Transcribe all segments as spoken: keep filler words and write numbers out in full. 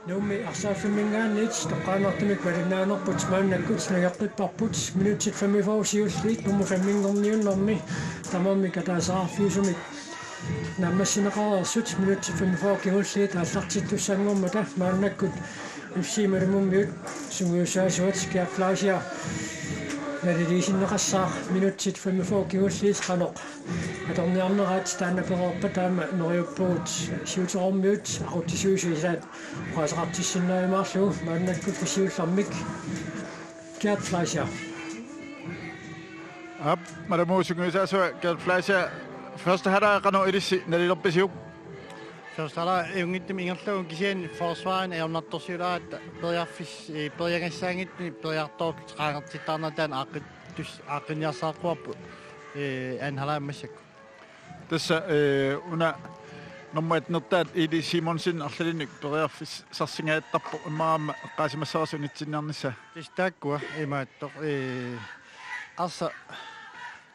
Nuummi arsaaffimingaanniit toqqaannartumik malinnaanerput maannakkut nangeqqipparput, minutsit femogfyrre siulliit nummer femminngorniunnermi tamarmik ataaseqarfiusumik naammassineqareersut minutsit femogfyrre kingulliit aallartittussanngormata maannakkut F C Malamummiut sungiussaasuat Gert Fleischer naliliisinneqassaaq minutsit femogfyrre kingulliit qanoq atorniarneraat taanna pereerpat. Taama neriuppugut siuterormiut aqutsisuisa ilaat oqaaseqartissinnaajumaarlugu maannakkut siullermik Gert Fleischer. Aap, Malamut sungiussaasua Gert Fleischer, første halvleg qanoq ilissi nalilerpisiuk? Første halvleg ajunngitsumik ingerlavugut kisianni forsvarini ajornartorsiulaaratta periarfis-, eh, periagassaanngitsumik periartortut qaangertittaarnerat taanna aaqqittus-, aaqqinniarsarquarput, eh, anden halvleg massakkut. Tassa, eh, una nummer et-ertaat Eli Simonsen arlalinnik periarfissarsingaattarpoq, immaqa aamma eqqaasimassavarsi unitsinniarnissaa. Tassa taakkua imaattoq, eh, arsaq,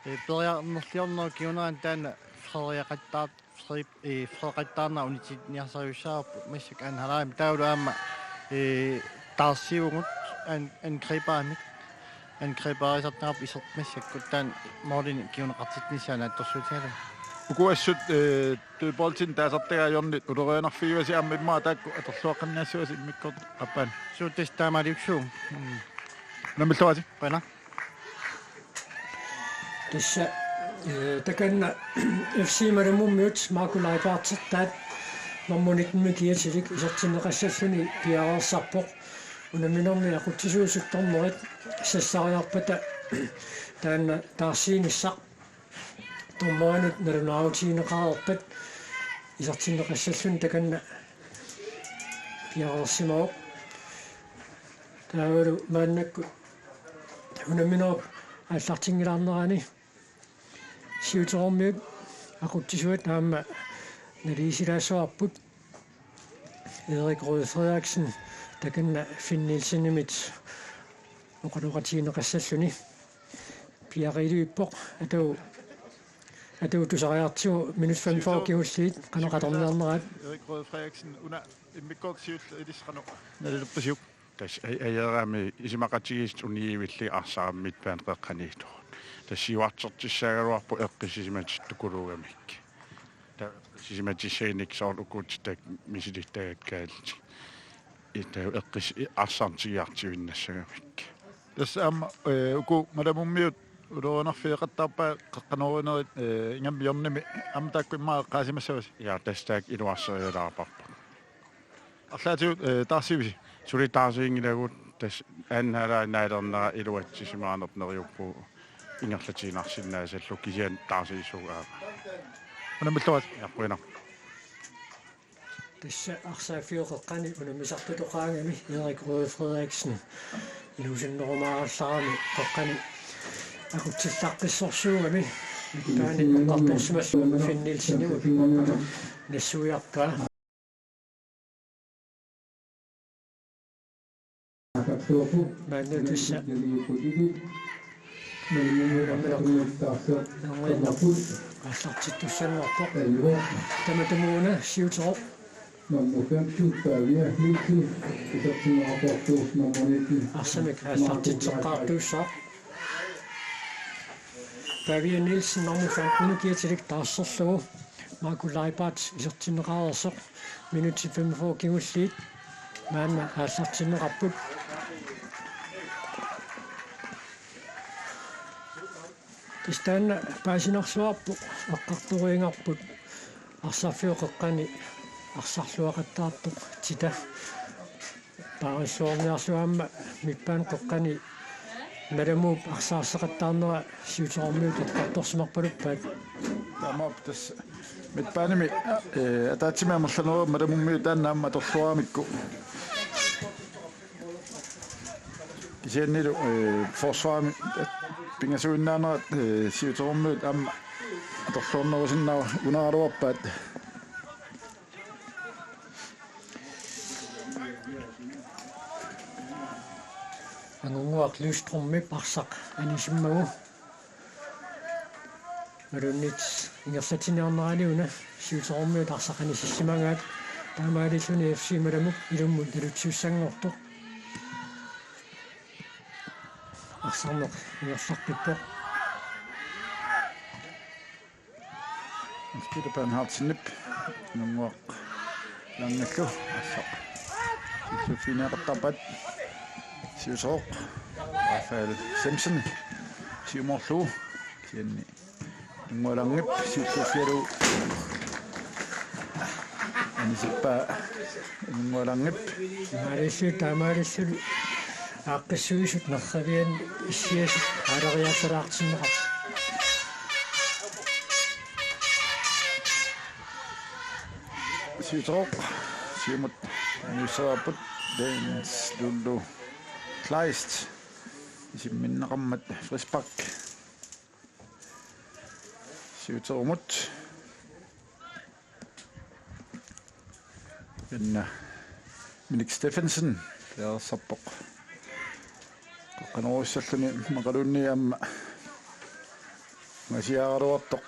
eh, periarnerliornerup kingunerani taanna Frederiaqattaar-, Fre-, eh, Frederiaqattaarneq unitsinniarsariussaavoq massakkut anden halvleg, taavalu aamma, eh, taarsiuvugut an-, angriberimik. Angriberisartagaq isertut massakkut taanna målini kinguneqartinnissaa naatsorsuutigalugu. Uku assut, eh, dødboldinik taasartagaat hjørnet ulorianarfigivasi, aamma immaqa taakku atorluaqqinniassavasi immikkoortut aappaannut. Suu, tassa taamaaliussuu. Mm. Unammilluarisi. Qujanaq. Tassa, eh, takanna F C Malamummiut Marco Leibartsertaat nummer nittenimi kiatilik isertinneqassalluni piareersarpoq. Unamminermi aqutsisuusut dommerit sassariarpata taanna taarsiinissaq dommerinut nalunaarutigineqareerpat isertinneqassalluni takanna piareersimavoq. Taavalu maannakkut unamminerup aallartinngilaarnerani siuterormiut aqutsisuat aamma naliisilaassavarput. Erik Røde Frederiksen takanna Finn Nielsenimit oqaloqatigineqassalluni. Piareerpoq, atagu, atagu tusariartigu minut femogfyrre kingulliit qanoq atorniarneraat. Erik Røde Frederiksen, una immikkoortoq siulleq ilissi qanoq nalilerpisiuk? Tassa aj-, ajoraami isumaqatigiissut uniivillugit arsaq aamma midtbane qeqqaniittoq. Tassa siuartertussaagaluarpoq eqqissisimatik tukuluugamik. Taava eqqissisimatissaginik soorlu ukuutit taakku misilittagaat kaallit. Ita eqqis-, arsartigiartuinnassagamik. Tassa aamma, eh, uku Malamummiut ulorianarfigeqattaarpaat qeqqanoorunerit, eh, ingammik hjørnemi, aamma taakku immaqa eqqaasimassavasi. Ja, tassa taakku iluarserialaarparput. Arlaatigut, eh, taarsiivisi? Suli taarsiinngilagut, tassa anden halvleg naalernera iluatsisimaanerput neriuppugut ingerlatiinnarsinnaasallugu, kisianni taarsiissuugut aamma. Unammilluarisi. Ja, qujanaq. Tassa arsaaffiup qeqqani unammisartatoqaagami Erik Røde Frederiksen inuusunnerumaarallarami qeqqani aqutsillaqqissorsuugami midtbanep eqqartorsimallugu Finn Nielsenimut nassuiartaa. Maanna tassa unammineq aallartittussanngorpoq. Tamatumuuna siuteroq arsamik aallartitseqqaartuussaaq. Pavia Nielsen nummer femten kiatilik taarserlugu Marco Leibart isertinneqareersoq. Minutsit femogfyrre kingulliit maanna aallartinneqarput. Tassa taanna paasinarsuarput eqqartoriingarput arsarfiup qeqqani arsarluaqattaartoq Tita. Paarilluarniarlugu aamma midtbanep qeqqani Malamuup arsaarseqattaarnera siuterormiut eqqartorsimarpaluppaat. Taamaappoq tassa midtbanemi, eh, ataatsimik amerlaneruvoq Malamummiut taanna aamma atorluaramikku. Kisiannilu, eh, forsvarimi pingasuinnaanerat, eh, siuterormiut aamma atorluarnerusinnaaneraluarpaat. Angunnguaq Lystrømip arsaq anisimmagu. Malunnit ingerlatsiniarnerani una siuterormiut arsaq anisissimagaat. Taamaalilluni F C Malamuk ilummut naluttussanngortoq. Arsarneq ingerlaqqippoq. Hans Peter Bernhardsenip Inunnguaq Langillu arsaq siulliuffiginiaqartarpaat. Siuteroq Rafael Simpson siumoorlugu, kisianni Inunnguaq Langip siulliuffigalugu anisippaa. Inunnguaq Langip. Taamaalilluni, taamaalilluni aaqqissuisut nerrivianni issiasut aalariaassalaartinneqarput. Siuteroq siumut niusserapput, Jens Lulu Kleist isimminneqarmat frispark siuterumut. Inna Minik Steffensen periarsarpoq. Qaqqanerussalluni immaqaluunniit aamma angasiaraluartoq.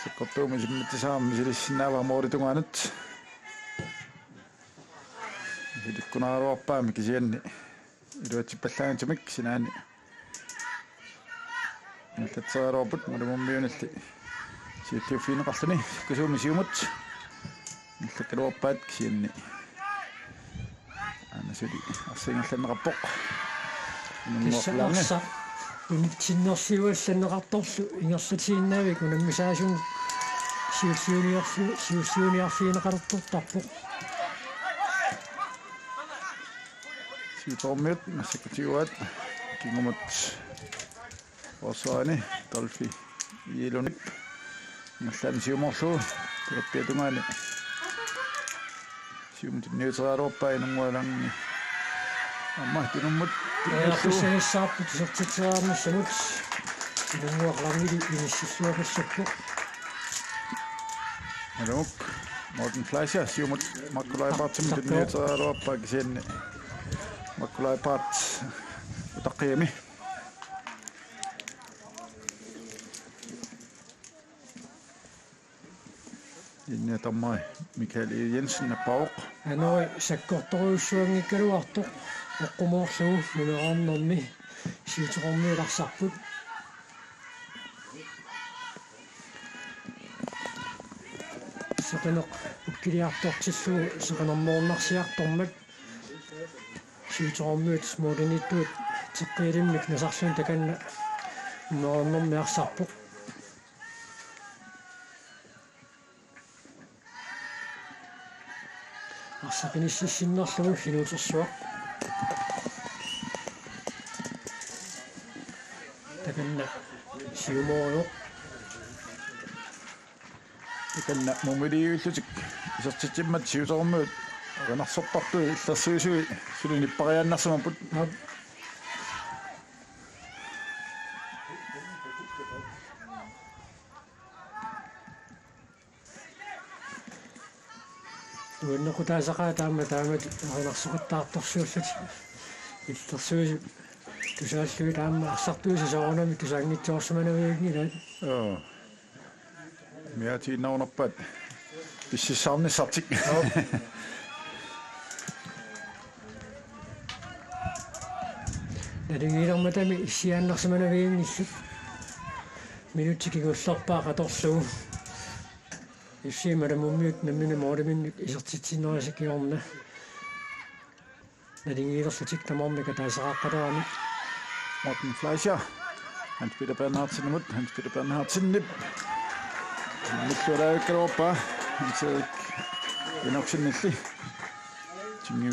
Sakkortuumik isimmitsisaramik misilissinnaavaa målip tungaanut. Misilittuaraluarpaami kisianni iluatsippallaanngitsumik sinaani ingerlatseriaraluarput Malamummiunilli siulliuffigineqarluni. Sukkasuumik siumut ingerlakkaluarpaat kisianni aana suli arsaq ingerlanneqarpoq. Inunnguaq Lange. Tassa arsaq unitsinnersiuallanneqartorlu ingerlatiinnavik unammisaasunut siulliuniarfi-, siulliuniarfigineqalertortarpoq. Siuterummiut massakkut siuaat kingumut forsvarimi Dolphy Iilunip ingerlaannaq siumoorlugu talerpiata tungaani siumut tunniuteriaraluarpaa. Inunnguaq Lange aamma tunummut tunniullugu. Periarfissagissaarput isertitseriarnissamut. Inunnguaq Langeli inissilluakassappoq. Malamuk Morten Fleischer siumut Marco Leibartsimut tunniuteriaraluarpaa kisianni Marco Leibart utaqqiami. Inna tamarmi Michael E. Jensen nappaavoq. Anori sakkortorujussuanngikkaluartoq oqqumoorlugu nunaarnermi siuterummiut arsarput. Seqineq ukkiliartortillugu seqinermoornarsiartormat siuterummiut målimiittuut teqqiilimmik nasarluni takanna nunaarnermi arsarpoq. Arsaq inississinnerlugu inuutersuaq. Takanna siumoorujoq. Takanna mumiliullutik isertitsimmat siuterummiut erinarsortartut illersuisui suli nippariaannarsimapput. Aap. Uannequtaasaqaat taama taamatut erinarsoqattaartorsiullutik illersuisut tusaallugit aamma arsartuisa soorunami tusaanngitsoorsimanavianngilaat. Joo. Miaatiinnarunarpaat pississaarnissartik. Joo. Naligiilermatami issiaannarsimanavianngillat. Minutsi kingullerpaaq atorlugu. F C Malamummiut nammineq måliminnut isertitsinnerisa kingorna naligiilerlutik tamarmik ataasiaqqalaarami. Morten Fleischer. Hans Peter Bernhardsenimut, Hans Peter Bernhardsenip. Millualaakkaluarpaa Hans Erik Enoksenilli.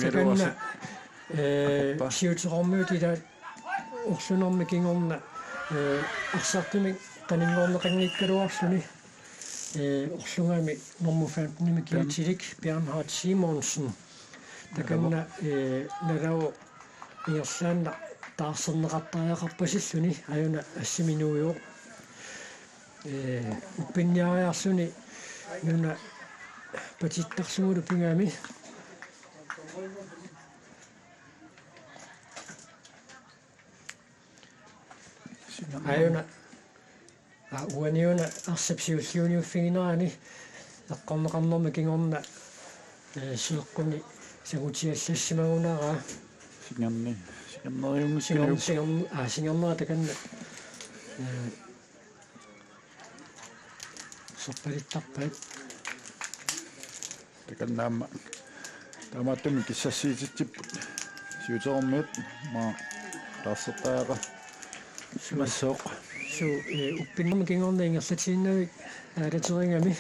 Takanna, ee, siuterummiut ila orlunermi kingorna, ee, arsartumik qaninngorneqanngikkaluarluni, ee, orlugami normu femtenimi kiatilik Bernhard Simonsen. Takanna, ee, nalavoq ingerlaannaq taarserneqartariaqarpasilluni ajuna assiminuujuvoq. Ee, uppinniariarluni nuna patittarlugulu pigami. Ajuna, aa, uaniuna arsap siulliuniuffiginerani eqqorneqarnermi kingorna Ee, sueqquni sangutiallassimagunarpaa. Singerni-, singernerujunngikkuniuk. Singer-, singer-, aa, singernera takanna. Ee, sorpalittarpaat. Takanna aamma. Taamaattumik kissassiititsipput. Siuterormiut ma taarsertariaqarsimassooq. Suu, ee, uppinnermi kingorna ingerlatiinnavik aalaterigami.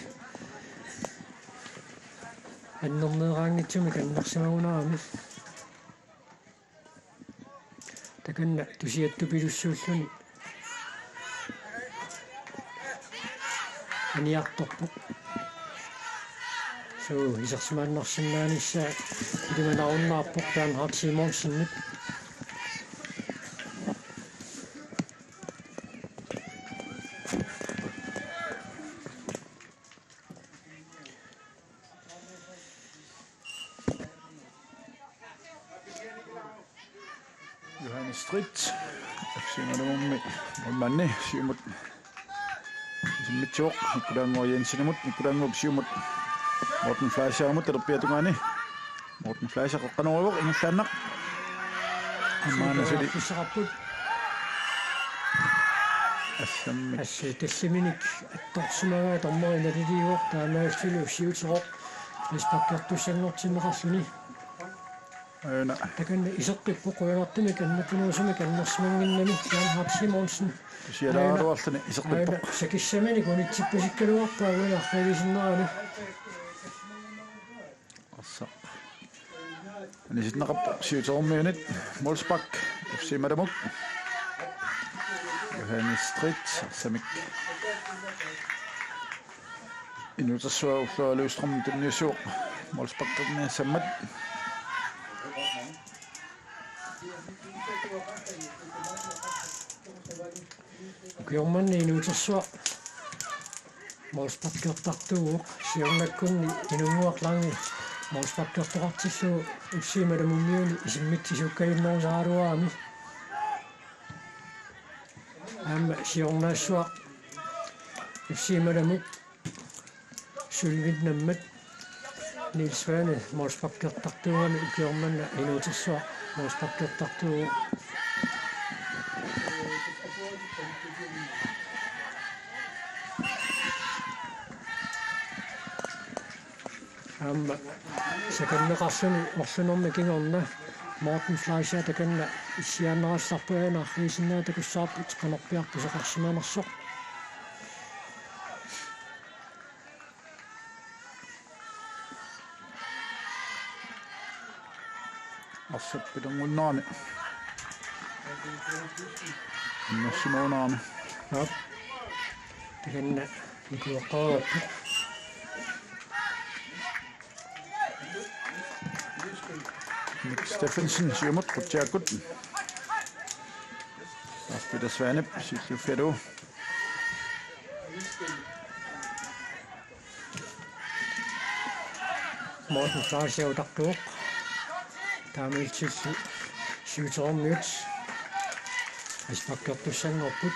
Annerneeraanngitsumik annersimagunarami. Takanna tusiattupilussuulluni aniartorpoq. Suu, isersimaannarsinnaanissaa ilimanarunnaarpoq Bernhard Simonsenip. Johannes Stridt, F C Malamummi, målmandi, siumut isimmitsivoq, Nikolai Jensenimut, Nikolai siumut, Morten Fleischerimut, talerpiata tungaani. Morten Fleischer qaqqaneruvoq, ingerlaannaq. Maanna suli. Periarfissaqarput. Assammik. Assi tassaminik attorsimavaa dommeri naliliivoq, taamaalilluni siuteroq frisparkertussanngortinneqarluni. Aana. Takanna iseqqippoq, qujanartumik annertunerusumik annersimannginnami Bernhard Simonsen. Tusialaaruarluni iseqqippoq. Aana sakissaminik unitsippasikkaluarpaa uani arriivisinnerani. Arsaq. Anisinneqarpoq siuterormiunit, målspark F C Malamuk. Johannes Stridt, arsamik. Inuutersuaq Ulloa Løvstrøm tunniussivoq målsparkerniassammat. Ukioq manna inuutersuaq målsparkertartuuvoq, siornakkunni Inunnguaq Lange målsparkertoqartillugu F C Malamummiuni isimmitsisukkaajunnerusaraluarami. Aamma siornaassuaq F C Malamuk sulvinnammat Niels Svane målsparkertartuugami, ukioq manna inuutersuaq målsparkertartuuvoq. Aamma sakanneqarluni orlunermi kingorna Morten Fleischer takanna issiaannarallarpoq, aana arriisinnaanera takussavarput qanorpiaq pisoqarsimanersoq. Arsap pilerngornerani. Annersimagunarami. Aap. Takanna nikueqqaarput. Nick Steffensen siumut qutsiakkut. Lars Peter Svanep siulliuffigalugu. Morten Fleischer utaqqivoq. Taamaalilluni siuterormiut frisparkertussanngorput.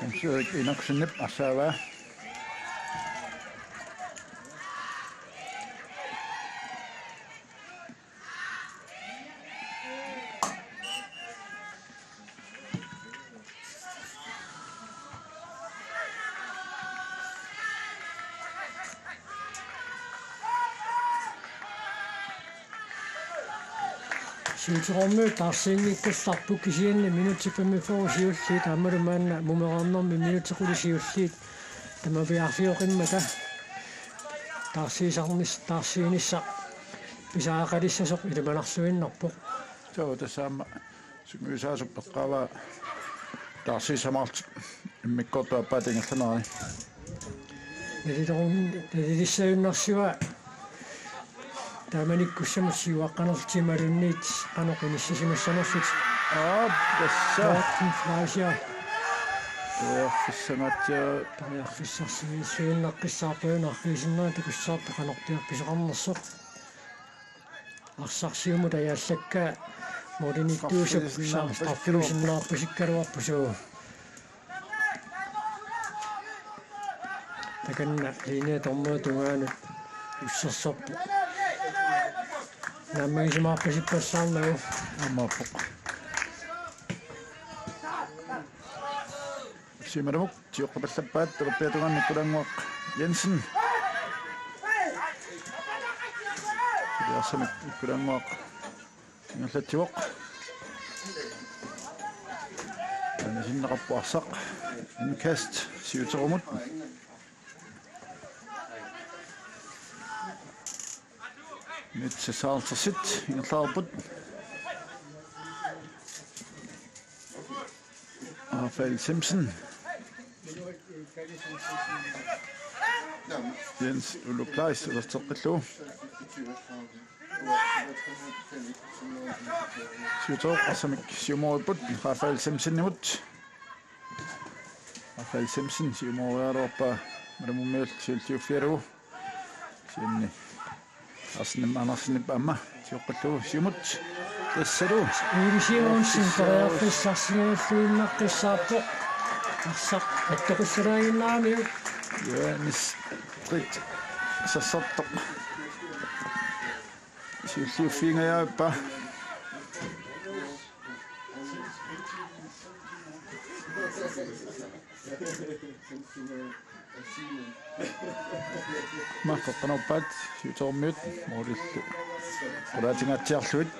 Jens Erik Enoksenip arsaavaa. Siuterormiut taarsiinngikkallarput, kisianni minutsit femogfyrre siulliit aammalu maanna mumereernermi minutsit qulit siulliit tamaviaarfioqimmata taarsiisarnis-, taarsiinissaq pisariaqalissasoq ilimanarluinnarpoq. Suu, tassa aamma sungiusaasoq eqqaavaa taarsiissamaallutik immikkoortup aappaata ingerlanerani. Nalilorun-, nalilissagunarsivoq taamanikkussamut siuaqqanerlutik imaluunniit qanoq inissisimassanerlutik. Aap, tassa. Morten Fleischer. Periarfissangaatsiaq. Periarfissarsiviilluinnaqqissaarpoq, una arriisinnaanera takussavarput qanorpiaq pisoqarnersoq. Arsaq siumut ajaallakkaa målimiittuusoq straffiusinnaarpasikkaluarpoq. Straffiusinnaarpasikkaluarpoq, suu. Takanna linje dommerip tungaanut ussersorpoq. Naammagisimaarpasippallaarnagu. Aammaappoq. Siumut tioqqipallappaat, talerpiata tungaanut Nikkulaannguaq Jensen. Iliarsamik Nikkulaannguaq ingerlatsivoq. Taanna sinneqarpoq arsaq. Indkast siuterumut. Mit seksoghalvtredsit ingerlareerput. Rafael Simpson. Jens Uluk Kleist ulerteqqillugu. Siuteroq arsamik siumoripput Rafael Simpsonimut. Rafael Simpson siumoriaraluarpaa Malumummiullu siulliuffigalugu. Kisianni Carsten Andersenip aamma tioqqillugu siumut. Tassalu Eili Simonsen periarfissarsigalluinnaqqissaarpoq. Arsaq attoqissalaaginnaramiuk. Johannes Rit sassartoq siulliuffigingajappaa. Marko Qanuppaat siuterummiut målillu qulaatingaatsiarlugit.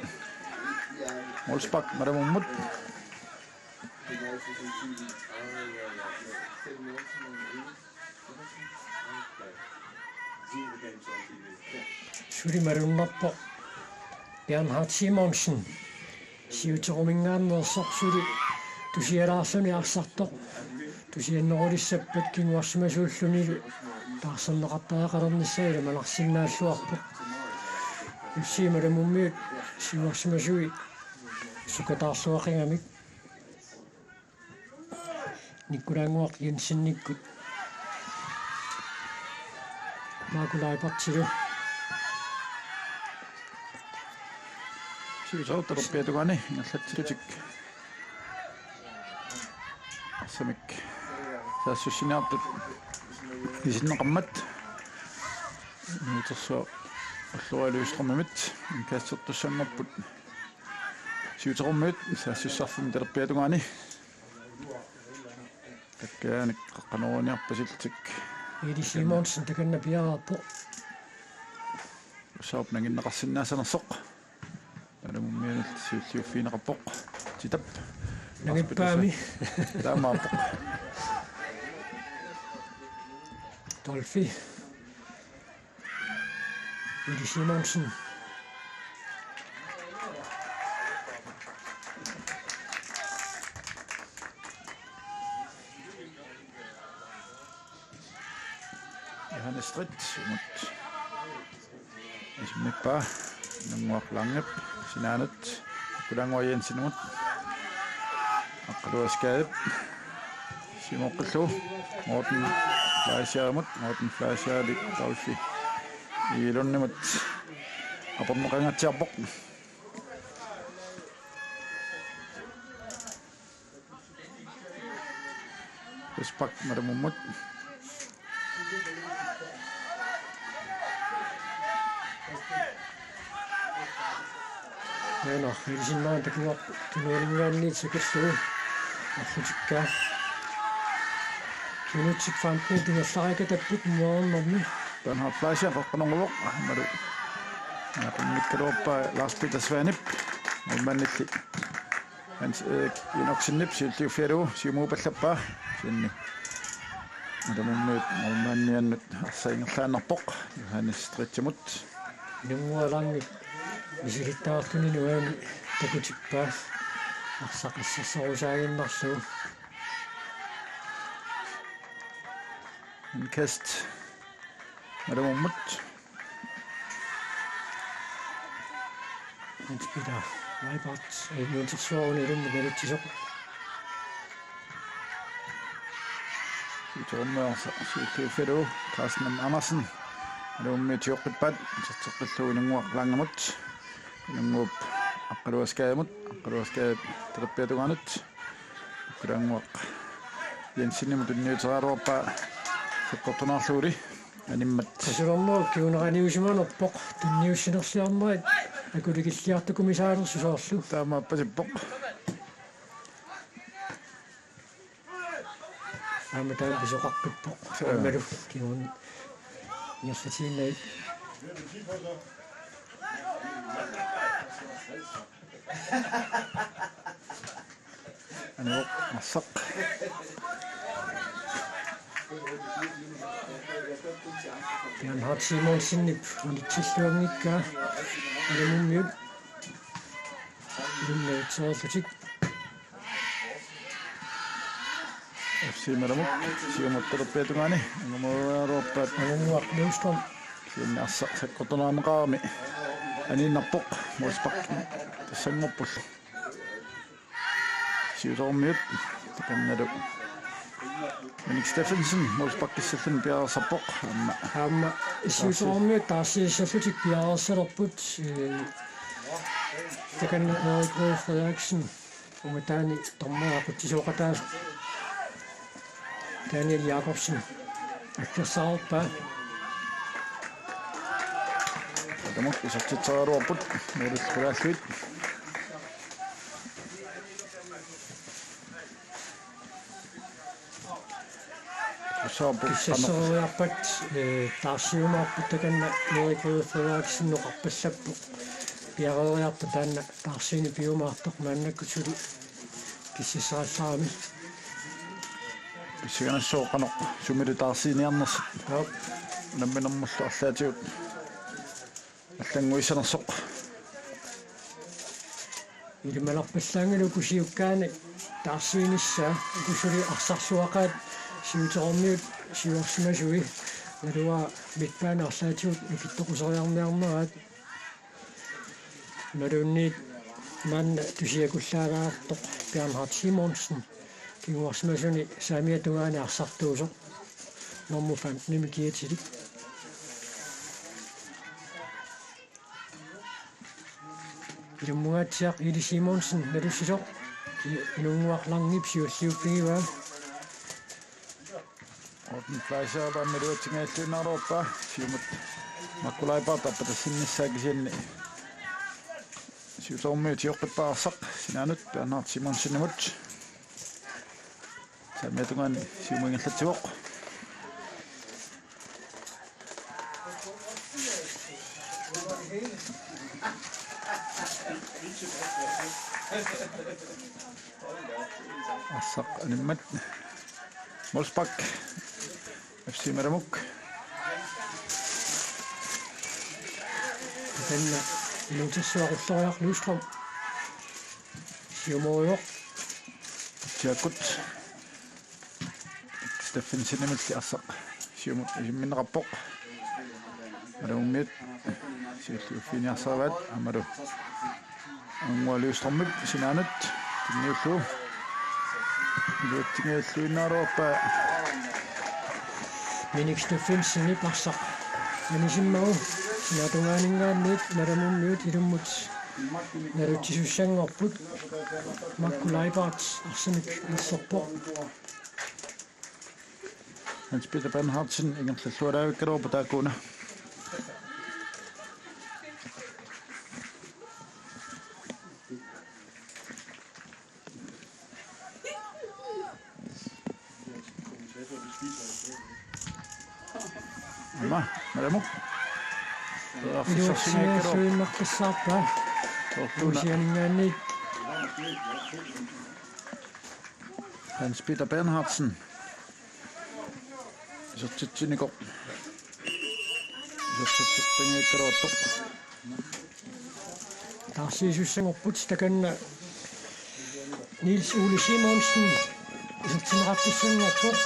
Målspark Malamummut. Suli malunnarpoq Bernhard Simonsen. Siuteruminngaanneersoq suli tusialaarsuni arsartoq. Tusiannerulissappat kinguarsimasuullunilu taarserneqartariaqalernissaa ilimanarsinnaalluarpoq. Jussi Malamummiut siuarsimasui sukataarluaqigamik. Nikkulaannguaq Jensenikkut Marco Leibertilu. Siuteroq talerpiata tungaani ingerlatsilutik. Arsamik saassussiniartut isinneqarmat. Nuutersuaq Ulloralu Strømimit indkastertussanngorput. Siuterummiut saassussarfimmi talerpiata tungaani. Takkaanik qaqqanuuniarpasillutik. Eili Simonsen takanna piareerpoq. Usaap nanginneqarsinnaassanersoq. Malumummiunullu siulliuffigineqarpoq. Titap. Nangippaami. Taamaappoq. Dolphy. Eili Simonsen. Johannes Stridt, imut. Isimmippaa, Inunnguaq Langep, sinaanut, Nikkulaannguaq Jensenimut. Aqqaluaq Skadep. Siumoqqillugu Morten Fleischermut, Morten Fleischerli Dolphy Ilunimut aporneqangaatsiarpoq. Frispark Malamummut. Eno, ilisinnaan takuarput tunuaninngaanniit sakillugu. Arlutikkaa. Minutsit femten ingerlareerput moornermi. Bernhard Fleischer qaqqanunnguvoq. Malu. Naqummikkaluarpaa Lars Peter Svanep. Målmandilli Hans Erik Enoksenip siulliuffigalugu siumuuppallappaa. Kisianni Malamummiut målmandiannut arsaq ingerlaannarpoq Johannes Stridtimut. Inunnguaq Langep misilittagarluni nuani takutippaa arsaq assersorusaaginnarlugu. Indkast Malamummut. Hans Peter Weibart, Nuutersuaq una ilummut nalutsisoq. Siuterummiit arsaq siulliuffigalugu Carsten Andersen. Malumummiut tioqqippaat, iserteqqillugu Inunnguaq Langemut. Inunnguup Aqqaluaq Skademut, Aqqaluaq Skadep talerpiata tungaanut. Nikkulaannguaq Jensenimut tunniuteriaraluarpaa Sakkortunaarlugulu animmat. Qasulernerup kinguneraniusimanerpoq, tunniussinerliarnerit akulikilliartukumisaalersoq soorlu. Taamaappasippoq. Aamma taanna pisoqaqqippoq. Suu. Aammalu kingun- ingerlatiinnagit. Anivoq Arsaq. Bernhard Simonsenip unitsilluanngikkaa Malamummiut. Ilumut soorlutik. F C Malamut siumut talerpiata tungaani angumeriaraluarpaat. Angumuaq Løvstrøm. Siunniarsaq sakkortunaarneqarami aniinnarpoq, målspark tassanngorpullu. Siusormiut takannalu Minik Steffensen målsparkissalluni piareersarpoq. Aamma. Aamma Siusormiut taarsiissallutik piareersalerput, ee, takanna Erik Røde Frederiksen. Ungataani dommereqqutsisooqataasoq Daniel Jakobsen aggersaarpaa. Tamakku isertitseraluarput målillu qulaallugit. Saapuk. Kissassereeriarpat, ee, taarsiumaarput, takanna Erik Røde Frederiksen oqarpallappoq. Piareeriartoq taanna taarsiini piumaartoq, maannakkut suli kissasserallarami. Pissanganassaaq qanoq sumilu taarsiiniarnersut. Joo. Namminermullu arlaatigut allannguissanersoq. Ilimanarpallaanngilaq uku siukkaanni taarsiinissaa, uku suli arsarluaqaat siutermiut siuarsimasui, naluara midtbane arlaatigut nukittoquseriarniarneraat. Imaluunniit maanna tusiakullaalaartoq Bernhard Simonsen kinguarsimasuni saamiata tungaani arsartuusoq, nummer femten-imi kiatilik. Ilumungaatsiaq Eli Simonsen nalussisoq, Inunnguaq Langip siulliuffigivaa. Morten Fleischer aamma iluatsinngilluinnarluarpaa, siumut Markku Leibart appatassinnissaa, kisianni siusormiut sioqqippaa arsaq sinaanut Bernhard Simonsenimut. Saamiata tungaani siumut ingerlatsivoq. Arsaq animmat. Målspark F C Malamut. Taanna iluutissuaq Ulloriaq Løvstrøm. Siumorivoq. Tiakkut. Steffensenimilli arsaq siumut isimminneqarpoq. Malamummiut siulliuffiiniarsaraat aammalu Angua Løvstrømip sinaanut tunniullugu iluatsinngilluinnarluarpaa. Minik Steffensenip arsaq anisimmagu sinaatungaaninngaanniit Malamummiut ilummut nalutsisussanngorput. Markku Leibart arsamik erserpoq. Hans Peter Bernhardsen ingerlallualaavikkaluarpoq taakkuuna. Aamma Malamut. Iluatsinngilluinnaqqissaarpaa. Tortuuna. Usianinngaanniit. Hans Peter Bernhardsen. Isertitsinikoq. Isertitseqqinngikkaluartoq. Taarsiisussanngorput, takanna Niels Ole Simonsen isertinneqartussanngorpoq.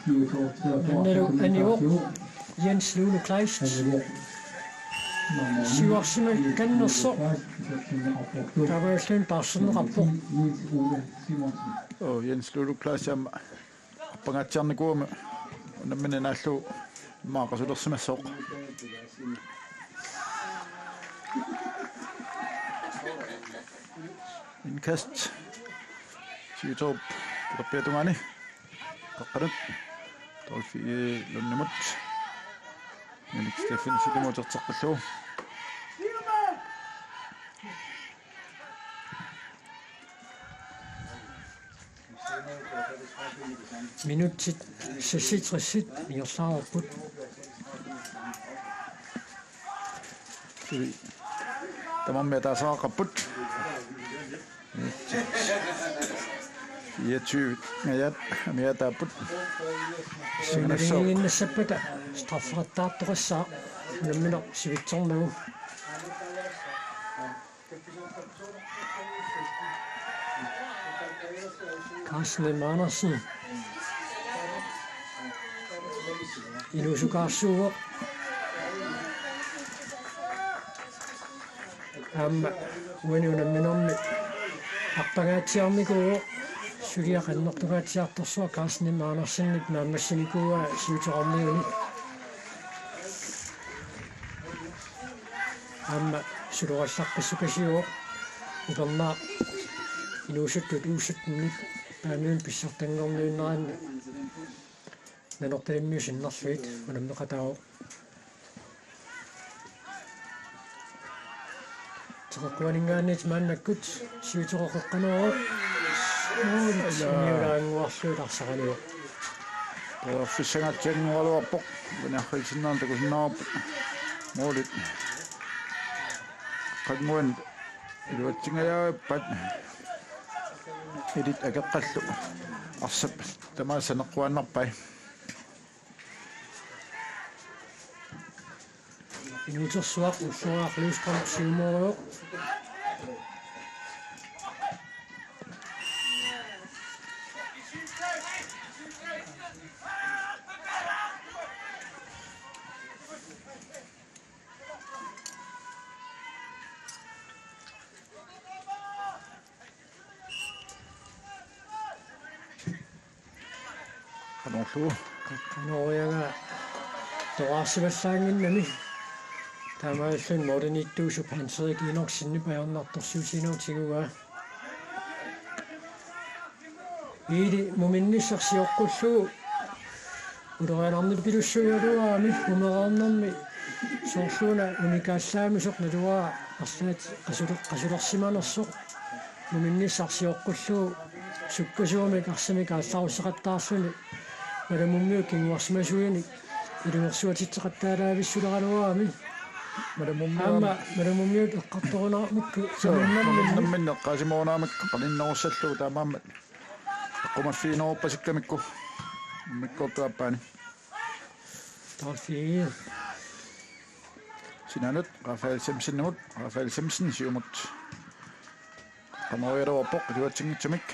Maannalu anivoq Jens Lulu Kleist. Siuarsimakannersoq. Taamaalilluni taarserneqarpoq. Oo, Jens Lulu Kleist aamma arpangaatsiarnikuugami unammineq naallugu immaqa qasulersimassooq. Indkast. Siuterup talerpiata tungaani. Qaqqanut. Torfi Lundimut. Minik Steffensenimut uterteqqillugu. Minutsit seksogtres ingerlareerput. Suli tamarmik ataaseqaqqapput. Fireogtyve-t ngajaat amigaataapput. Singassooq. Nalinginnassappat straffertaartoqassaaq unammineq sivitsornagu. Carsten M. Andersen. Inuusukaarsuuvoq. Aamma uani unamminermi arpangaatsiarnikuuvoq. Suliaq annertungaatsiartorsuaq Carsten M. Andersenip naammassinikuuaa siuteqarniuni. Aamma sulorallaqqissukasiuvoq upernaaq inuusuttut U syttenit Paamiunut pissartanngorniunneranni Nanortalimmiut sinnerlugit unammeqataavoq. Teqeqquaninngaanniit maannakkut siuteqoqeqqanooq. Målit niulaannguarlugit arsaqalivoq. Periarfissanngortinngualuarpoq. Uani arriitsinnaarneq takusinnaavarput. Målit qanngua iluatsingajaappat. Ilit akeqqallu arsap tamaasa saneqquaannarpai. Inuutersuaq Ulluaaq Løvstrøm siumoorujoq. Qanorlu. Qanoq ujunga toqqarsivallaannginnami. Taamaalilluni målimiittuusup Hans Erik Enoksenip ajornartorsiutiginerup tiguaa. Iili muminnissaq sioqqullugu ulorianarnerpilussuugaluarami umereernermi soorluuna unikaallaamisoq naluara arlaat qasule-, qasulersimanersoq. Muminnissaq sioqqullugu sukkasuumik arsamik aallarusseqattaarluni Malamummiut kinguarsimasuinik ilungersuatitseqattaalaavissuleraluarami. Malamummiut. Aamma Malamummiut eqqartorunarmikku. Suu, namminnamminni. Namminneq eqqaasimagunarmik qaninnerussallugu taamaammat. Eqqumaffigineruppassikkamikku. Immikkoortup aappaani. Taaffigiga. Sinaanut Rafael Simpsonimut, Rafael Simpson siumut. Qanoq-ujungaluarpoq iluatsinngitsumik.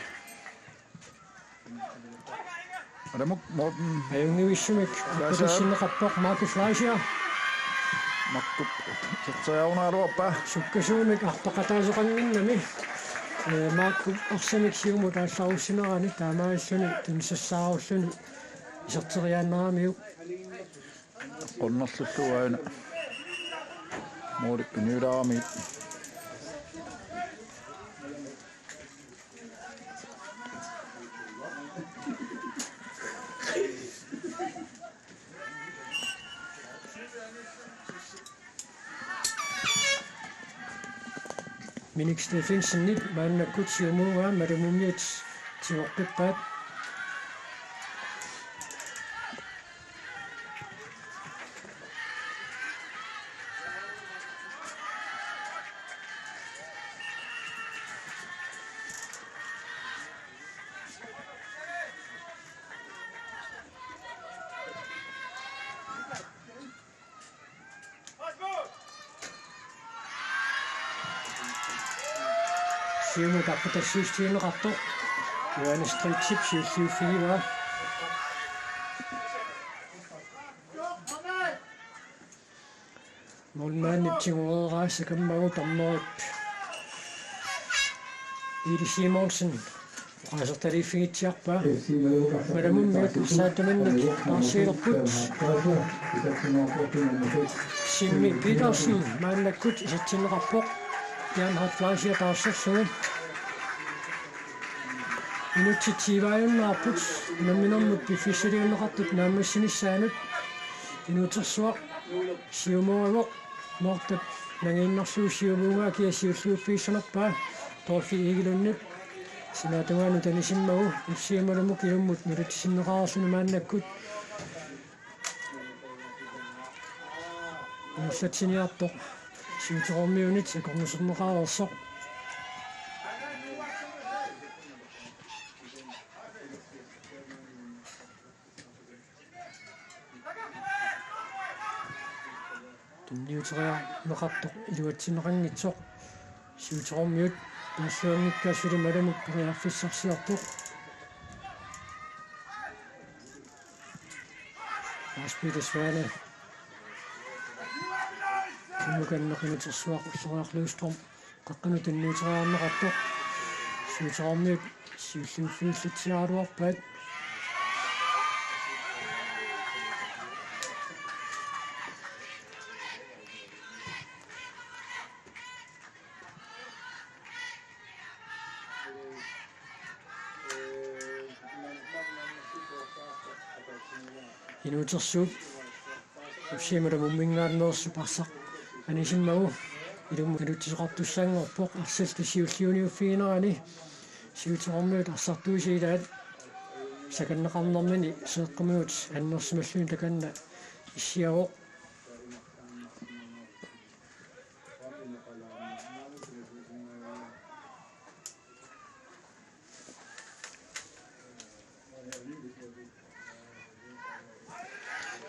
Alamut Morten. Ajunngivissumik. Fleischer. Kutassinneqarpoq Marco Fleischer. Marco iserteriarunaraluarpaa. Sukkasuumik arpaqataasoqannginnami. Ee, Marco arsamik siumut aallarussineranik taamaalilluni tunisassaarulluni iserteriaannaramiuk. Qunnerlullu aana. Målip piniulaarami. Minik Steffensenip maannakkut siumuugaa Malamummiut tigoqqippaat. Siumut arpatassiissutigineqartoq Johannes Stridtip siulliuffigivaa. Målmandip tigueraa sakammagu dommerip Iili Simonsen oqaasertaliiffigitsiarpaa. Malamummiut arsaattuminnit taarsiilerput. Simmi Petersen maannakkut isertinneqarpoq Bernhard Fleischer taarserlugu. Minutsit tyveunnaarput unamminermut piffissaliunneqartut naammassinissaanut. Inuutersuaq siumorivoq, Mortap nangiinnarlugu siumuungaa kia siulliuffigissanerpaa Torfi Egelundip sinaatungaanut anisimmagu, F C Malumuk ilummut nalitsisinneqareersuni maannakkut ingerlatsiniartoq siuteqarmiunit akornuserneqareersoq. Tunniuteriarneqartoq iluatsinneqanngitsoq. Siuteqarmiut taassuanngikkaat suli Malumut periarfissarsiorpoq. Lars Peter Svane. Kimukanneq inuutersuaq Ulloriaq Løvstrøm. Qaqqanut tunniuteriarneqartoq. Siuteqarmiut siulliuffigillatsiaraluarpaat. Inuutersuup F C Malumumminngaanneersoq arsaq anisimmagu ilummut nalutsisoqartussanngorpoq arsallu siulliuniuffiginerani. Siuteqarmiut arsartuisa ilaat sakanneqarnermini seeqqumigut annersimalluni takanna issiavoq.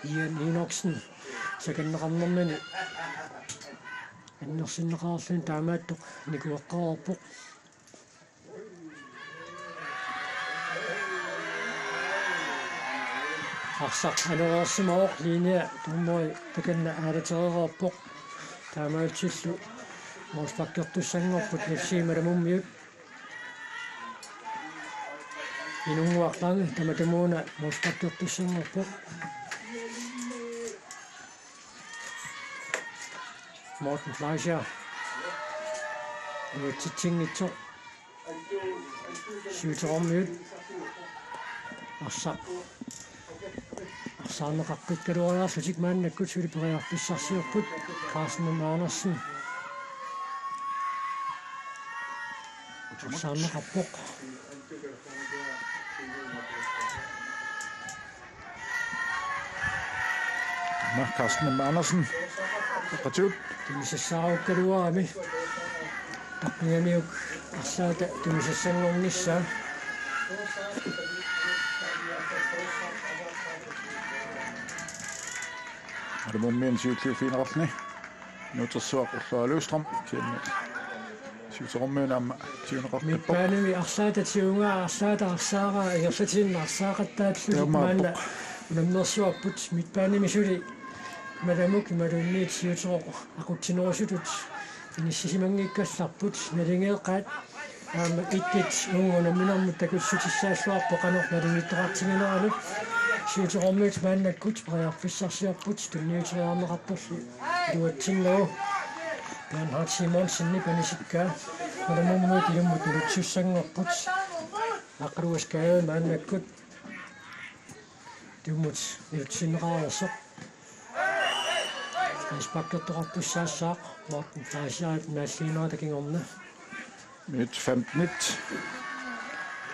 Ian Enoksen sakanneqarnermini annersinneqarluni taamaattoq nikueqqaarpoq. Arsaq anereersimavoq, linea dommeri takanna aalatereerpoq. Taamaatsillu målsparkertussanngorput F C Malumummiut. Inunnguaq Lange tamatumuuna målsparkertussanngorpoq. Morten Fleischer. Iluatsitsinngitsoq. Siuteqarmiut. Arsaq. Arsaarneqaqqikkaluariarlutik maannakkut suli periarfissarsiorput. Carsten M. Andersen. Arsaarneqarpoq. Aamma Carsten M. Andersen. Qatigut. Tunisassaarukkaluarami. Tappingamiuk arsaata tunisassanngornissaa. Malumummiunit siulliuffigineqarluni. Inuutersuaq Ulloriaq Løvstrøm. Kisianni siuteqarmiunit aamma tiguneqartarpoq. Midtbanemi arsaata tigugaa, arsaata arsaaraa, ingerlatinni arsaaqattaarlutik. Taamaappoq. Maanna unammersuarput midtbanemi suli Malumuk imaluunniit siuteqarmiut aqutsinerusutut inissisimanngikkallarput, naligeeqqaat. Aamma et et uunga unamminermut takussutissaalluarpoq qanoq naligiittoqartiginerani. Siuteqarmiut maannakkut periarfissarsiorput tunniuteriarneqarporlu iluatsinnagu. Bernhard Simonsenip anisikkaa Malumummiut ilummut nalutsussanngorput. Aqqaluaq Skade maannakkut ilummut nalutsinneqareersoq. Frisparkertoqartussaassaaq Morten Fleischerip naalliinerata kingorna. Minut femten.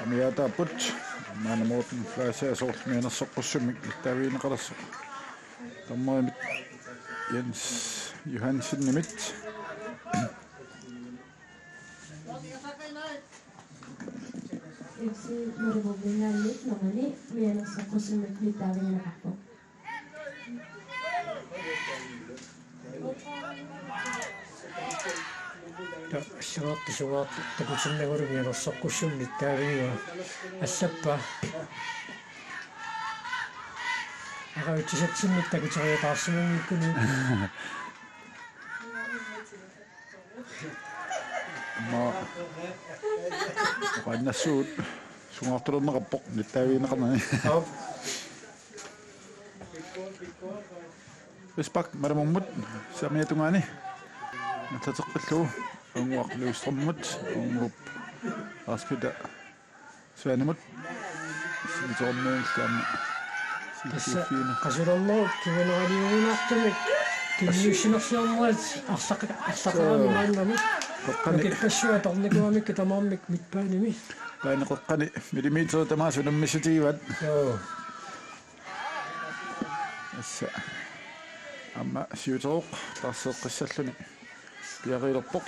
Amiaataapput. Maanna Morten Fleischer soorlu mianersoqqussummik nittaavigineqalersoq dommerimit Jens Johansenimit. F C Malumumminngaanniit nummer ni mianersoqqussummik nittaavigineqarpoq. Ta-, allagartaq sungaartoq takutinnagulu mianersoqqussummik nittaavigivaa. Allappaa. Aqagutsisatsinnit takuteriataarsimanngikkunik. Aamma oqaannassuugut sungaartulerneqarpoq nittaavigineqarnani. Aap. Frispark Malumimmut saamiata tungaani. Ingerlateqqillugu Unnguaq Løvstrømimut, Unnguup Lars Peter Svanemut. Siutormiunillu aamma. Tassa siufiina. Qasulernerup kinguneraliugunartumik. Kinniussinersiornerit arlaq-, arlaqarami maannamut. Qeqqani. Nukippassuit atornikuugamikku tamarmik midtbanemi. Banen qeqqani millimeter tamaasa unammissutigivaat. Joo. Tassa. Aamma siuterup taarseeqqissalluni piareerpoq.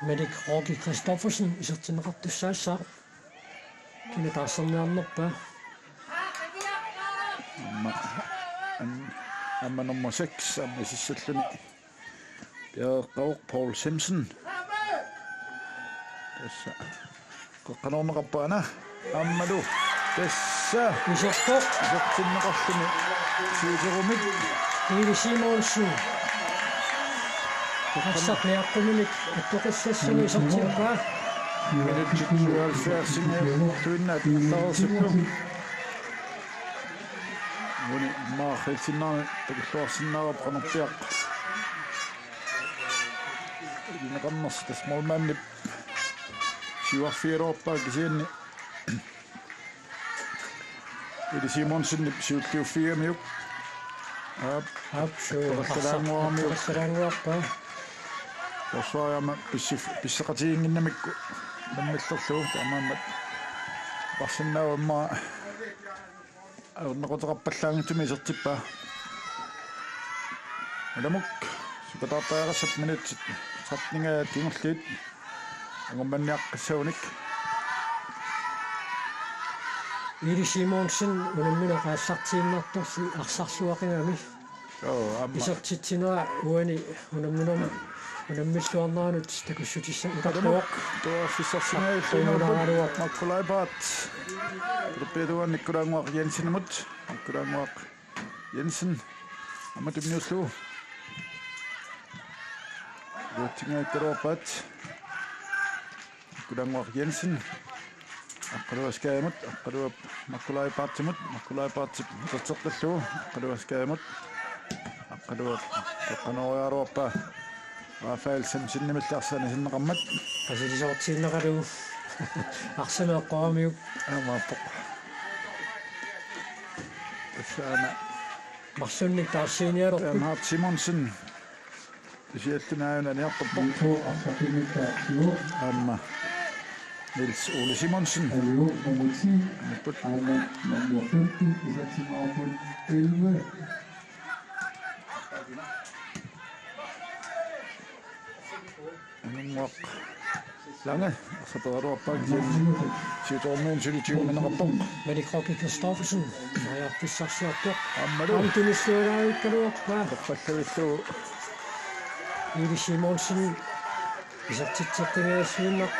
Malik Rocky Christoffersen isertinneqartussaassaaq. Kina taarserniarnerpaa? Aamma, an-, aamma nummer seks, aamma isissalluni. Piareeqqavoq Paul Simpson. Tassa. Qeqqanoorneqarpoq aana. Aammalu. Tassa. Isertoq. Isertinneqarluni. Siuterumik. Iili Simonsen. Arsaq niaqquminik attoqissassani isertippaa. Minutsit syvoghalvfjerds singaluinnaat ingerlareersippoq. Uani maarriitsinnaani takulluarsinnaavarput qanorpiaq. Ilineqarnersi tassa målmandip siuarfigaluarpaa kisianni Iili Simonsenip siulliuffigigamiuk. Aap. Aap, suu. Peqallaannguaramiuk. Peqallaannguarpaa. Forsvarip aamma pissif-, pisseqatiginnginnamikku unammillerlugu taamaammat. Parsinnaavamma ajornaquteqarpallaanngitsumik isertippaa. Ulamuk, sukataartariaqassappat minutsit tretten-ingajaat kingulliit. Angummanniaqqissagunik. Iili Simonsen unammineq aallartiinnartorli arsarluaqigami. Joo, aamma. Isertitsinera uani unamminermi unammilluarneranut takussutissaq utartuaq. Ulamuk, tuaffissarsingajalluinnarpoq. Aqqumunaaraluaq. Makkulaaipaat. Talerpiata tungaanut Nikkulaannguaq Jensenimut. Nikkulaannguaq Jensen. Aamma tunniullugu. Iluatsinngikkaluarpaat. Nikkulaannguaq Jensen. Aqqaluaq Skadimut, Aqqaluaq Makkulaaipaatsimut, Makkulaaipaatip iserteqqillugu, Aqqaluaq Skadimut, Aqqaluaq qeqqanooriaraluarpaa. Rafael Simpsonimilli arsaq anisinneqarmat. Qasilisoortiinnaqalu. Arsamik eqqoramiuk. Aamma appoq. Tassa aana. Marlunnik taarsiiniarlugu. Bernhard Simonsen. Kisianni aajuna aniartorpoq. Aamma Niels Ole Simonsen. Aamma nummer femten, isertitsigaluarput elleve. Anunnguaq Lange, arsarperaluarpaa kisianni siutormiunut suli tigummineqarpoq. Malik Rocky Christoffersen, periarfissarsiortoq. Aammalu. Aamma tunilluarikkaluarpaa. Toqqallavillugu. Iili Simonsen, isertitseqqinnginnamiuk.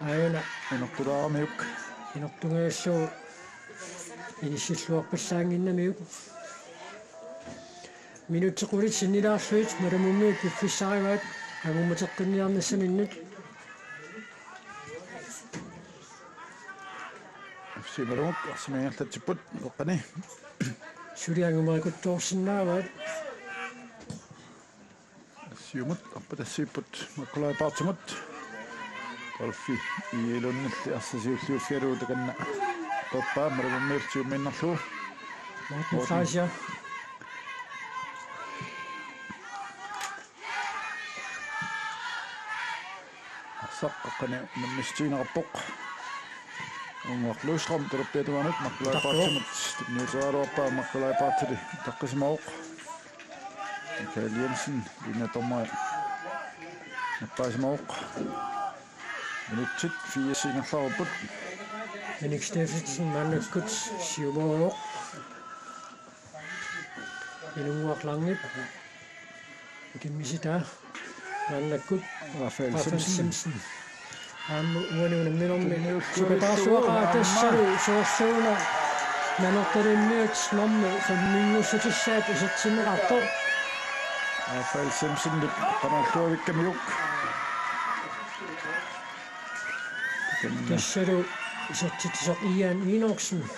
Aajuna. Inortulaaramiuk. Inortunngillugu. Inissilluarpallaannginnamiuk. Minutsit qulit sinnilaarlugit Malu Mummiut piffissarivaat angummateqqinniarnissaminnut. F C Malumut arsamik ingerlatsipput, qeqqani. Suli angumeriartorsinnaavaat. Siumut, arpatassiipput, Makkulaaipaatsimut. Golfi, Iilunnilu arsaq siulliuffigalugu takanna. Toppaa, Malu Mummiullu siummiinnarlugu. Morten Morten. Fleischer. Arsaq qeqqani unammissutigineqarpoq. Unnguaq Løvstrøm, talerpiata tungaanut, Makkulaaipaatsimut. Tunniuteriaraluarpaa, Makkulaaipaatili utaqqisimavoq. Michael Jensen, linjedommeri nappaasimavoq. Minutsit firs ingerlareerput. Henrik Steffensen maannakkut siumavoq. Inunnguaq Langep. Ikimmisita maannakkut. Rafael Rafael Simpson. Simpson. Aamma uani unamminermi. Tunniullugu. Sukataarsuaqaaq tassalu soorluuna Nanortalimmiut normu femminnguussutissaat isertinneqartoq. Rafael Simpsonip qanorluavikkamiuk. Tassalu isertitsisoq Ian Enoksen.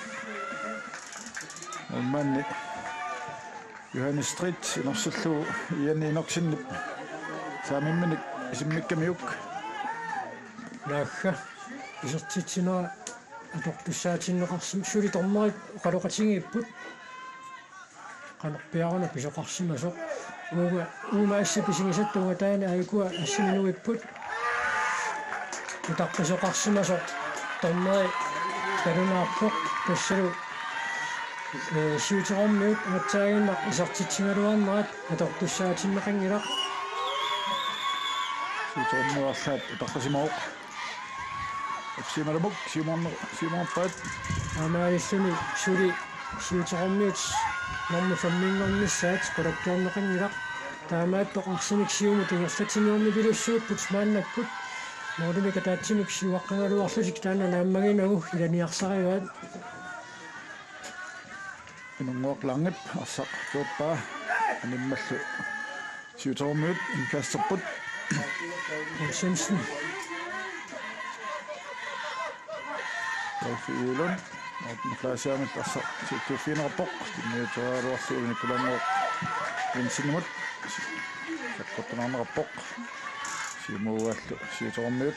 Målmandi Johannes Stridt inersillugu Ian Enoksenip saamimminik isimmikkamiuk. Naagga isertitsinera atortussaatinneqarsim-, suli dommerit oqaloqatigiipput. Qanorpiaruna pisoqarsimasoq. Uuma, uuma assi pisigisatta uunga taanna aajuku assi minuipput. Utaqqisoqarsimasoq dommeri talunaarpoq, tassalu, ee, Siuterormiut aatsaaginnaq isertitsigaluarnerat atortussaatinneqanngilaq. Siuterormiut arlaat utaqqisimavoq. F C Malamuk siumoorne-, siumoorpaat. Aamaalilluni suli Siuterormiut normu femminngornissaat qulakkeerneqanngilaq. Taamaattoq arsamik siumut ingerlatsiniornipilussuupput maannakkut. Målimik ataatsimik siuaqqagaluarlutik taanna naammaginagu ilaniarsarivaat. Inunnguaq Langep arsaq tuuppaa animmallu Siuterormiut indkasterput. Poul Svendsen. Rolf Ilund. Morten Fleischermillu arsaq siuttuuffigineqarpoq. Tunniuteriaraluarlugu Nikolai Jensenimut. Sakkortunaarneqarpoq. Siumuugallu Siuterormiut.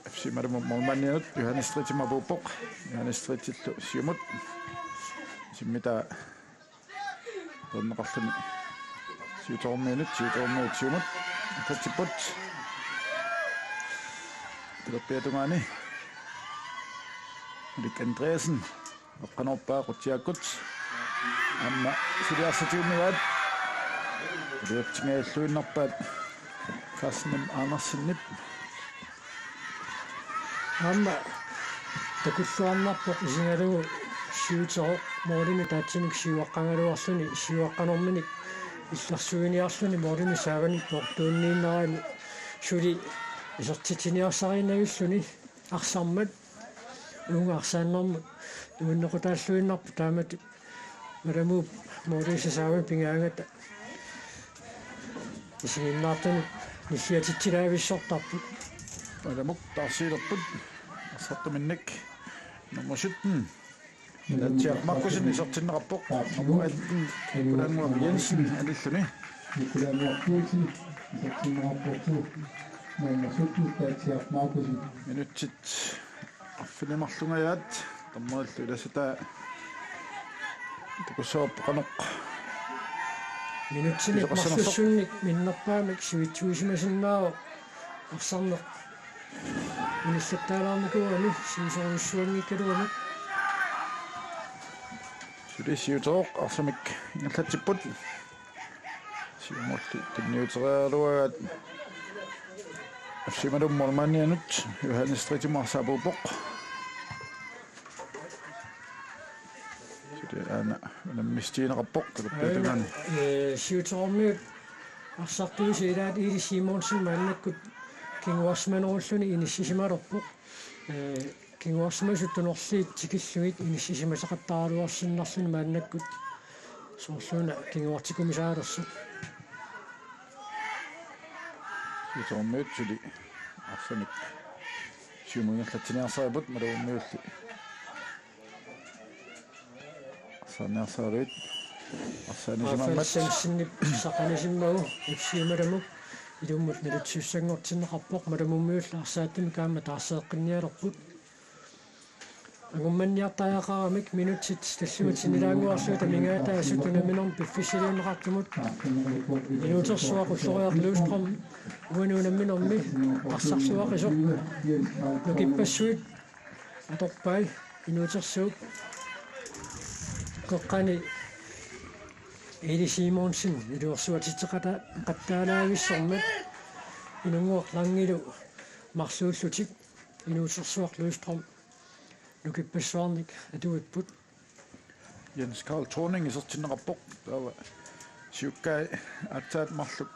F C Malamut målmandianut Johannes Stridtimut apuuppoq. Johannes Stridtillu siumut. Simmitaa peerneqarluni Siuterormiunit, Siuterormiut siumut. Tatsipput. Talerpiata tungaani. Erik Andreasen. Aqqanukarpaa Qutsiakkut. Aamma suli arsaq tigummivaat. Iliutsinngajalluinnarpaat Carsten M. Andersenip. Aamma takulluarnarpoq isigalugu Siuteroq målimik ataatsimik siuaqqagaluarluni siuaqqanerminik illersuiniarluni målimik saavanik poortuunniinnarami suli isertitsiniarsariinnavilluni arsarmat uunga arsaannermut nuannequtaalluinnarpoq taamatut Malamuup måliisa saavani pigaangata isiginnaartunut nilliatitsilaavissortarput. Malamuk taarsiilerput arsartuminnik nummer sytten. Taatsiaq Markussen isertinneqarpoq. Nummer atten Nikolai Jensen anilluni. Nikolai Jensen isertinneqarpoq. Nummer sytten Taatsiaq Markussen. Minutsit arfineq-marlungajaat dommerillu ilassataa takussavarput qanoq. Minutsinik isoqassanersoq. Marlussunnik minnerpaamik sivitsuisimasinnaavoq arsarneq. Ingerlattaalaarnikuugami siusorujussuanngikkaluamik. Suli Siuteroq arsamik ingerlatsipput. Siumulli tunniuteriaraluaraat F C Malum målmandianut Johannes Stridtimut arsaq apuuppoq. Suli aana unammissuutigineqarpoq talerpiata tungaani. Ee, Siuterormiut arsartuisa ilaat Iili Simonsen maannakkut kinguarsimanerulluni inissisimalerpoq. Ee, kinguarsimasut tunorliit tikillugit inissisimasaqattaaraluarsinnarluni maannakkut soorluuna kinguartikkumisaalersoq. Siuterormiut suli arsamik siumut ingerlatsiniarsaripput Malamummiulli. Arsaarniarsaraluit. Arsaanisimammat. Rafael Svendsenip saqanisimmagu F C Malamuk ilummut naluttussanngortinneqarpoq, Malamummiullu arsaattumik aamma taarseeqqinnialerput. Angummanniartariaqaramik minutsit tallimat sinnilaannguarlugu amigaataasut unamminermi piffissaliunneqartumut Inuutersuaq Ulloriaq Løvstrøm uani unamminermi arsarluaqisoq nukippassuit atorpai Inuutersuup qeqqani Iili Simonsen iluarsuatitseqata-, qattaalaavissormat Inunnguaq Langilu marluullutik Inuutersuaq Løvstrøm nukippassuarnik atuipput. Jens Karl Thorning isertinneqarpoq. Taava siukkai aatsaat marluk.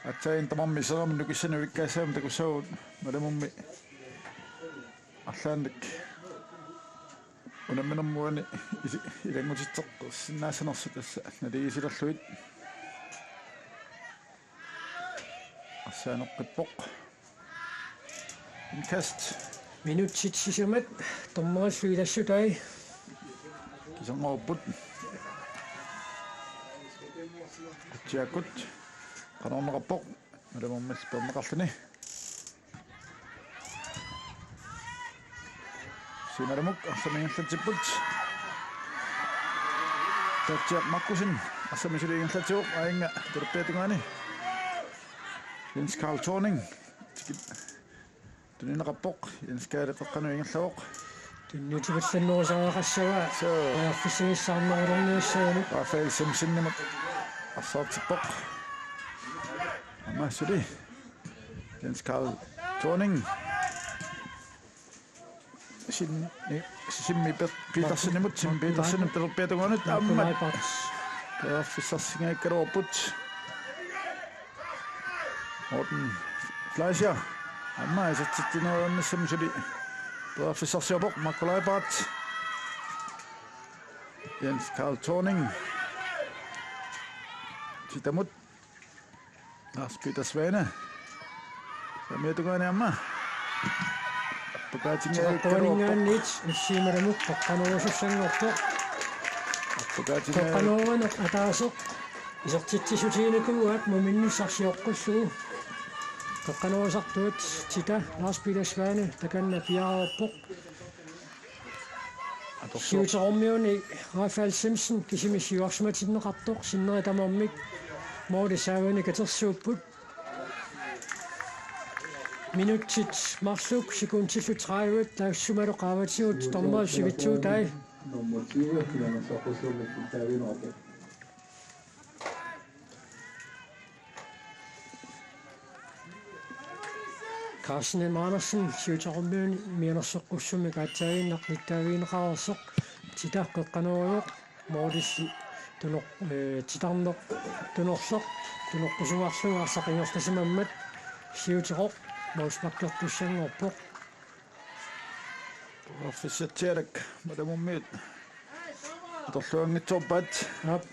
Aatsaat tamarmik iseramik nukissanik ulikkaassammik takussavagut Malamummi arlaannik unamminermi uani isi-, ilanngutitseqqissinnaassanersut tassa naligiissilerlugit. Arsaaneqqippoq. Indkast. Minutsit sisamat dommerillu ilassutai. Kiserngorput. Qutsiakkut. Qanorneqarpoq. Malamummillu peerneqarluni. Siumut arsamik ingerlatsipput. Tatja Markussen arsamik suli ingerlatsivoq, aajuna talerpiata tungaani. Jens Karl Thorning. Tunineqarpoq, Jens Karl qeqqanut ingerlavoq. Tunniutipallaannerusariaqassavaa. Suu. Periarfissagissaarnerulerniassaanut. Rafael Simpsonimut arsaartippoq. Aamma suli Jens Karl Thorning. Sin-, ni-, Simmi Pe-, Petersenimut, Simmi Petersenimut talerpiata tungaanut, aamma. Periarfissarsingajakkaaluarput. Morten Fleischer. Aamma isertitsinerunissami suli. Periarfissarsiorpoq, Marco Leibhardt. Jens Karl Thorning. Sitamut. Lars Peter Svane. Saamiata tungaani aamma. Appakaatinngajakkaaluarpoq. Toqqaanngaanniit F C Malamuk qeqqanoorusussanngorpoq. Appakaatinngajakkaaluarpoq. Qeqqanooruneq ataaseq isertitsissutiginikuuaat muminnissarsiorpullu. Qeqqanoorusartuat Tita Lars Peter Svane takanna piareerpoq. Atorsuaq. Siuterormiuni Rafael Simpson kisimi siuarsimatinneqartoq sinneri tamarmik målip saavani katersuupput. Minutsit marluk sekundillu tredive taassumalu qaavatigut dommerip sivitsuutai. Nummer tyve, Jonas Jakobsen, David Rappe. Carsten M. Andersen, siuterormiuni mianersoqqussummik aatsaaginnaq nittaavigineqareersoq, Tita qeqqanooruvoq, målilli tunoq-, eh, titarneq tunorloq, tunoqqusuarlugu arsaq ingerlasimammat, siuteroq, målsparkertussanngorpoq. Periarfissatsialak Malamummiut atorluanngitsoorpaat. Aap.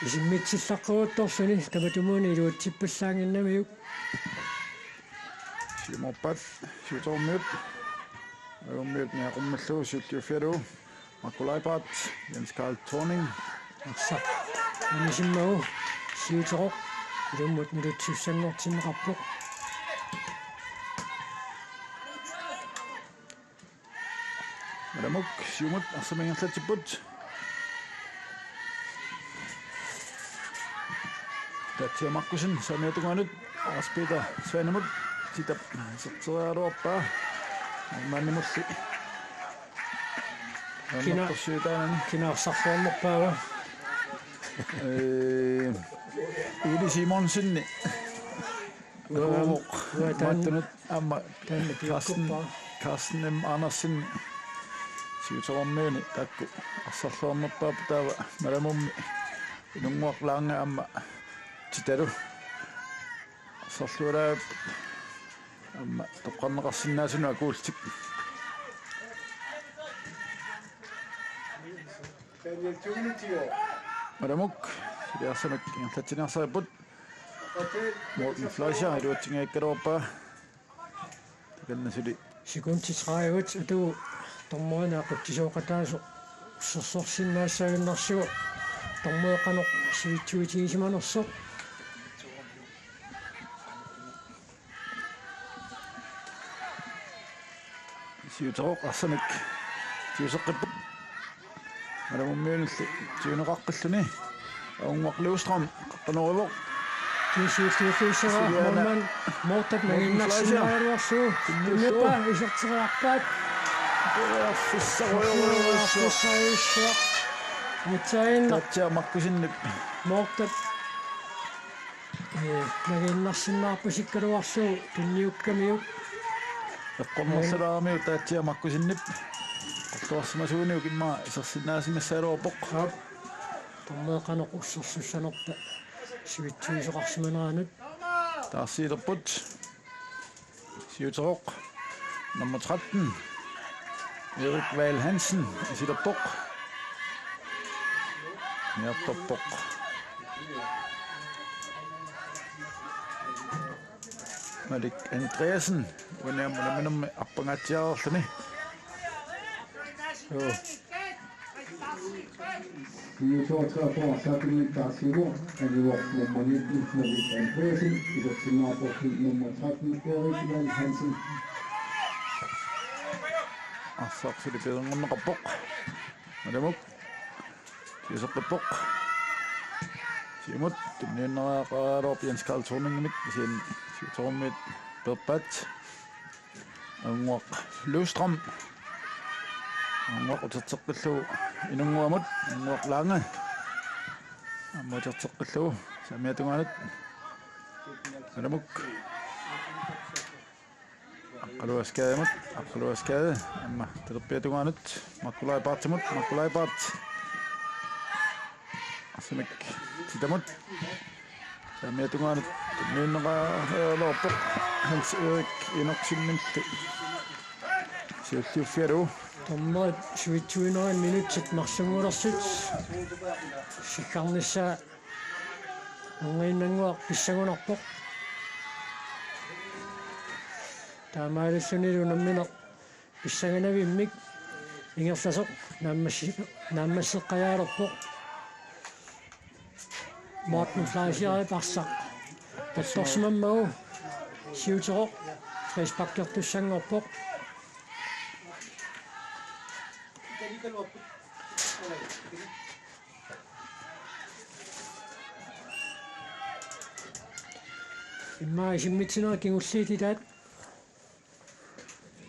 Isimmitsillaqqaaruttorluni tamatumuuna iluatsippallaannginnamiuk. Siumoorpaat siuterormiut. Malamummiut niaqummallugu siulliuffigalugu. Marco Leibhardt, Jens Karl Thorning. Arsaq anisimmagu siuteroq ilummut naluttussanngortinneqarpoq. Malamuk siumut arsamik ingerlatsipput. Tatja Markussen saamiata tungaanut Lars Peter Svanemut, Titap iserteriaraluarpaa. Maannimulli. Kina-, annertorsiutaanani. Kina arsarluarnerpaava? Ee, Eli Simonsen. Uanga, uanga taanna, mattunut aamma taanna Carsten, piukkuppara. Carsten M. Andersen siuterormiuni taakku arsarluarnerpaappoq, taava Malamummi Inunnguaq Lange aamma Titalu arsarluarput aamma toqqarneqarsinnaasunut akuullutik. Malamuk suli arsamik ingerlatsiniarsaripput. Morten Fleischer iluatsinngikkaluarpaa. Takanna suli. Sekundit tredive atuuvoq dommerinik aqutsisooqataasoq ussersorsinnaassagunarsivoq, dommeri qanoq sivitsuutigisimanersoq. Siuteroq arsamik tiguseqqipput. Malamummiunulli tiguneqaqqilluni. Aunguaq Løvstrøm qeqqanooruvoq. Kisiiffiussara Siliana. Målmand Morten Fleischer. Naginnarsinnaagaluarlugu. Tunniuppaa. Tunniuppaa iserteriarpaat. Periarfissarujorujussuaq. Periarfissarujussuaq. Aatsaannaq. Tatja Markussenip. Morten. Ee, nagiinnarsinnaarpasikkaluarlugu tunniukkamiuk. Eqqornersilaaramiuk Tatja Markussenip. Eqqorsimasuuniuk immaqa isersinnaasimassagaluarpoq. Aap. Dommeri qanoq ussersussanerpa sivitsuisoqarsimaneranut. Taarsiilerput. Siuteroq. Nummer tretten. Erik Vahl Hansen. Isilerpoq. Niartorpoq. Malik Andreasen. Uani aamma namminermi arpangaatsiareerluni. Joo. Nummer toogtredive, Sabine Darsivo, anivoq nummer nitten, Malik Andreasen, isersinnaarporlu nummer tretten, Erik Vahl Hansen. Arsaq suli piinnarneqarpoq. Malamuk. Siuseqqippoq. Siumut tunniunneqaraluarpoq Jens Karl Thorningimit, kisianni siutermiut peerpaat. Ajunnguaq Løvstrøm. Ajunnguaq uterteqqillugu Inunnguamut, Inunnguaq Lange. Aamma uterteqqillugu saamiata tungaanut. Malamuk. Aqqaluaq Skademut, Aqqaluaq Skade, aamma talerpiata tungaanut, Markku Leibartimut, Markku Leibart. Arsamik Titamut. Saamiata tungaanut, tunniunneqaraluarpoq Hans Erik Enoksenimit. Siulliuffigalugu. Dommerit suitsuinerit minutsit marlunngulersut. Sikkarnissaa Angiinnannguaq pissangunarpoq. Taamaalillunilu unammineq pissanganavimmik ingerlasoq naammassi-, naammasseqqajaalerpoq. Morten Fleischerip arsaq pattorsimammagu siuteroq frisparkertussanngorpoq. Immaqa isimmitsinerit kingulliit ilaat.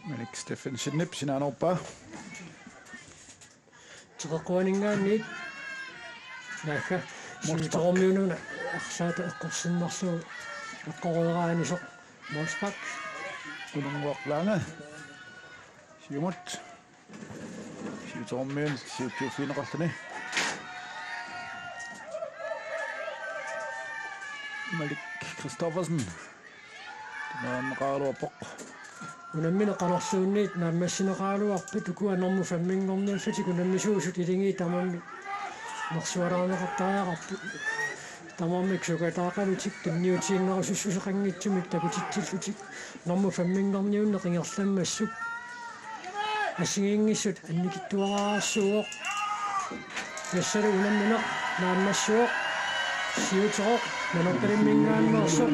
Malik Steffensenip sinaannerpaa. Teqeqquaninngaanniit. Naagga. Mosbach. Siutermiununa arlaata eqqorsinnarlugu eqqoriaraanisoq. Mosbach. Inunnguaq Lange. Siumut. Siutermiunut siuttuuffigineqarluni. Malik Kristoffersen. Tunniunneqaraluarpoq. Unammineq qanorluunniit naammassineqaraluarput, ukua normu femminngorniullutik unammisuusut iligiit tamarmik nersualaarneqartariaqarput. Tamarmik sukataaqalutik tunniutiinnerusussuseqanngitsumik takutitsillutik normu femminngorniunneq ingerlammassuk. Assigiinngissut annikitsuararsuuvoq. Tassalu unammineq naammassivoq. Siuteroq Nanortalimminngaanneersoq.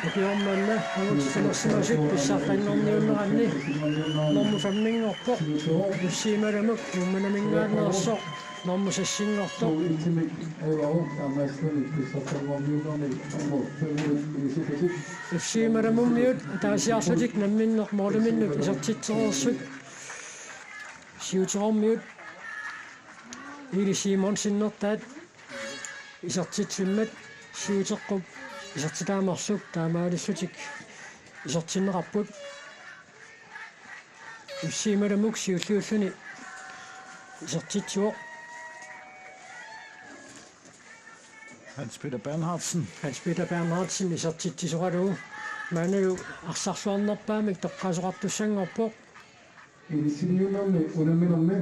Ukioq manna angutitilersimasut pissartanngorniunneranni normu femminngorpoq. F C Malamuk Uummannaminngaanneersoq. Normu sassinngortoq. F C Malamummiut ataasiarlutik namminneq måliminnut isertitsereersut. Siutermiut Eli Simonsennertaat isertitsimmat siuteqqut isertitaa marluk taamaalillutik isertinneqarput. F C Malamuk siulliulluni isertitsivoq. Hans Peter Bernhardsen. Hans Peter Bernhardsen isertitsisoralugu maannalu arsarluarnerpaamik toqqaasoqartussanngorpoq. Ilisimmiunermi unamminermi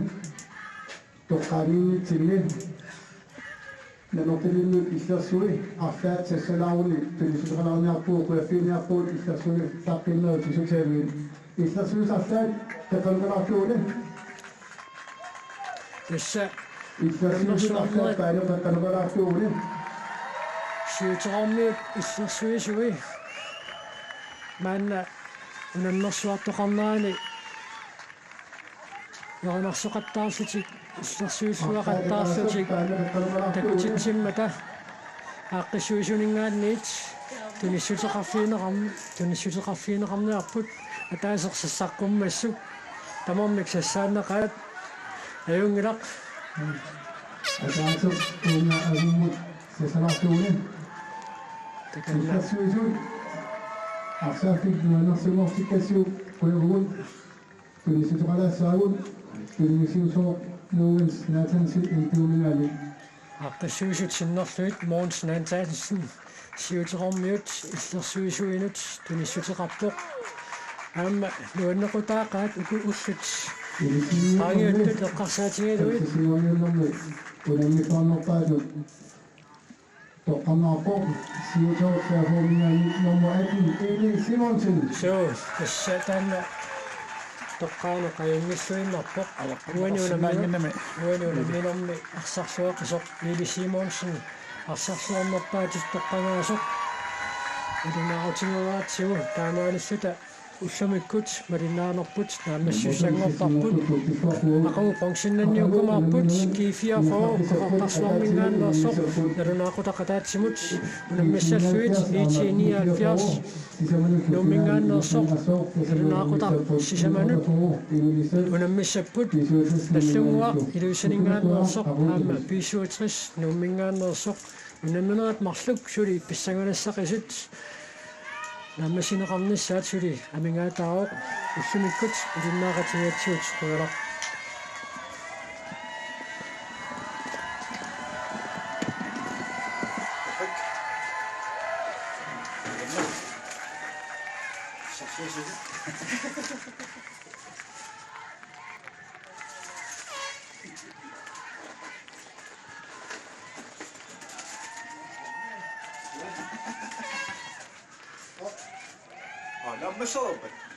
toqqaaniinnitsinni Nanortalimmut illersui arlaat sassalaaruni tunissuteqalaarniarpugut, qujaffiginniarpugut illersui taqqinnerit pisutaaluit. Illersui arlaat taqqaneqalaartuuguni. Tassa illersui arlaat taanna taqqaneqalaartuuguni. Siutermiut illersuisui maanna unammersuartoqarnerani erinarsoqattaarlutik, illersuilluaqattaarlutik takutitsimmata aaqqissuisuninngaanniit tunissuteqarfigineqarn-, tunissuteqarfigineqarniarput ataaseq sassaqqummassuk tamarmik sassaannaqaat. Ajunngilaq. Ataaseq uunga agummut sassalaartuuguni. Takanna. Illersuisut arsaaffik nuannersunngortikkassiuk qujavugut. Tunissuteqalaassaagut, tunniussiusoq Mogens Nathansen M P-minngaanniit. Aaqqissuisut sinnerlugit Mogens Nathansen siutermiut illersuisuinut tunissuteqarpoq. Aamma nuannequtaaqaat uku ullut qaangiuttut eqqarsaatigalugit. Unammipaarnerpaatut toqqaannarpoq siutermiut saaffiginngilaat nummer atten, Eli Simonsen. Suu, tassa taanna toqqaaneq ajunngilluinnarpoq. Uani unamminermi, uani unamminermi arsarluaqisoq Eli Simonsen arsarluarnerpaatut toqqagaasoq. Ilunaarutigiuaratsigu taamaalilluta Ullumikkut malinnaanerput naammassisussanngorparput. Aqagu bronzennanniukkumaarput G fireogfyrre ukkafartarsuarminngaanneersoq nalunaaqutaq ataatsimut unammissallugit I T nioghalvfjerds Nuumminngaanneersoq nalunaaqutaq sisamanut unammissapput Nagdlunguaq Ilulissaninngaanneersoq aamma B syvogtres Nuumminngaanneersoq unamminerat marluk suli pissanganassaqisoq naammassineqarnissaat suli amigaataavoq ullumikkut ilinniaqatigigatsigut qujanaq. Aa, naammasseriarpat.